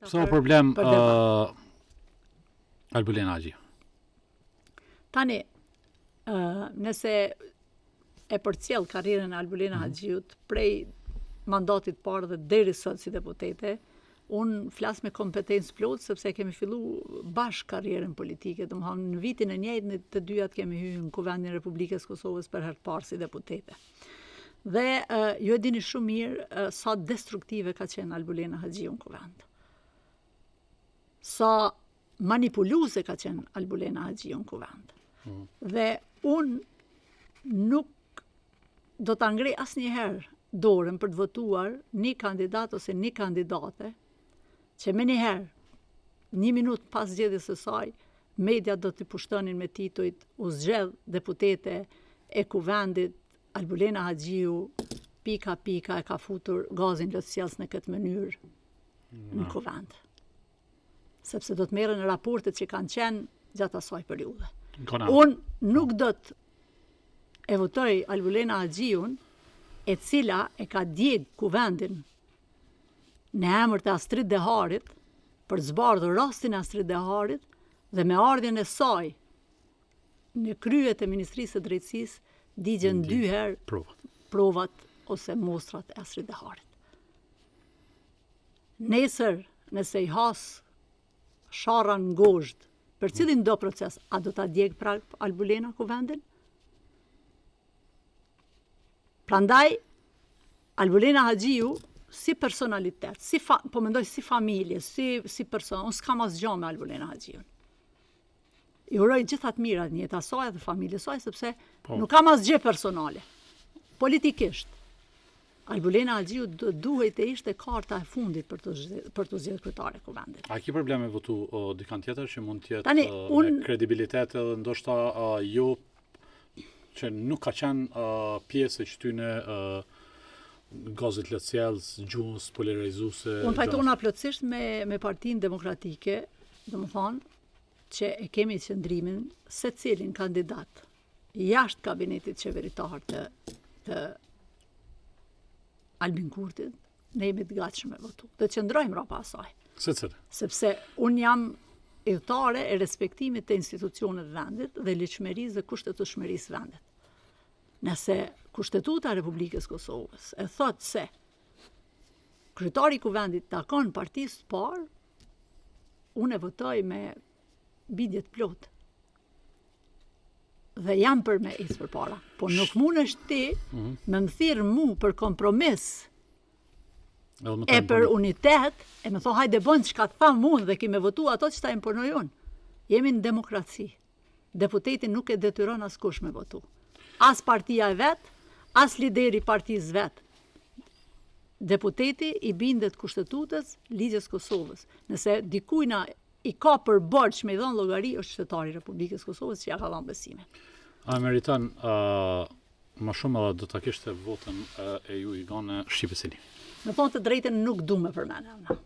Pse o problem uh, Albulena Haxhiu? Tani, uh, nëse e përcjell karrierën e Albulena mm -hmm. Haxhiut prej mandatit parë dhe deri sot si deputete, unë flas me kompetencë plotë sepse kemi fillu bashkë karrierën politike, domethonë në vitin e njëjtë ne të dyjat kemi hyrë në Kuvendin e Republikës Kosovës për herë të parë si deputete. Dhe uh, ju e dini shumë mirë uh, sa destruktive ka qenë Albulena Haxhiu në Kuvend. Sa manipuluese ka qenë Albulena Haxhiu në Kuvend. Mm. Dhe unë nuk do ta ngrej asnjëherë dorën për të votuar një kandidat ose një kandidate që menjëherë, një minutë pas zgjedhjes së saj, mediat do t'i pushtonin me titujt u zgjedh deputete e kuvendit Albulena Haxhiu pika pika e ka futur gazin lotsjellës në këtë mënyrë në kuvend. Sepse do të merren raportet që kanë qenë gjatë asaj periudhe. Unë nuk do të e votoj Albulena Haxhiun, e cila e ka djeg kuvendin në emër të Astrit Deharit, për të zbardhur rastin e Astrit Deharit dhe me ardhjen e saj në krye të Ministrisë së Drejtësisë digjen dy herë provat. provat ose mostrat e Astrit Deharit. Nesër, nëse i has sharra në gozhdë, për cilin do proces, a do ta djeg prap Albulena kuvendin? Prandaj, Albulena Haxhiu, si personalitet, si fa, po mendoj si familje, si, si person, unë s'kam asgjë me Albulena Haxhiun. I uroj gjitha të mirat në jetën e saj dhe familjes saj, sepse po. nuk kam asgjë personale. Politikisht, Albulena Haxhiu do duhej të ishte karta e fundit për të për t'u zgjedhur kryetare e Kuvendit. A ki problem me votu o, dikan tjetër që mund të jetë Tani, un... me kredibilitet edhe ndoshta uh, jo që nuk ka qenë uh, pjesë e qëtyne uh, gazit lotsjellës, gjuhës polarizuese. Unë pajtona plotësisht me, me Partinë Demokratike, domethonë, që e kemi qëndrimin secilin kandidat jashtë kabinetit qeveritar të, të Albin Kurtit, ne jemi të gatshëm me votu. Dhe qëndrojmë mrapa asaj. Secili? Sepse unë jam idhtare e respektimit të institucioneve vendit dhe ligjshmërisë dhe kushtetutshmërisë vendit. Nëse Kushtetuta e Republikës Kosovës e thotë se kryetari i kuvendit takon partisë të parë, unë e votoj me bindje të plotë. Dhe jam për me ecë përpara. Po nuk mundesh ti mm -hmm. me më thirrë mu për kompromis e për unitet, e me thonë hajde bon çka të tham unë dhe ki me votu ato që ta imponoj unë. Jemi në demokraci. Deputetin nuk e detyron askush me votu. As partia e vet, as lideri i partisë vet. Deputeti i bindet kushtetutës, ligjës Kosovës. Nëse dikujna i ka për borxh me i dhënë llogari është qytetari i Republikës Kosovës që ja ka dhënë besimin. A meriton uh, më shumë edhe do ta kishte votën uh, e juj Gane Shqipe Selimi? Me thonë të drejtën nuk du me përmend emna.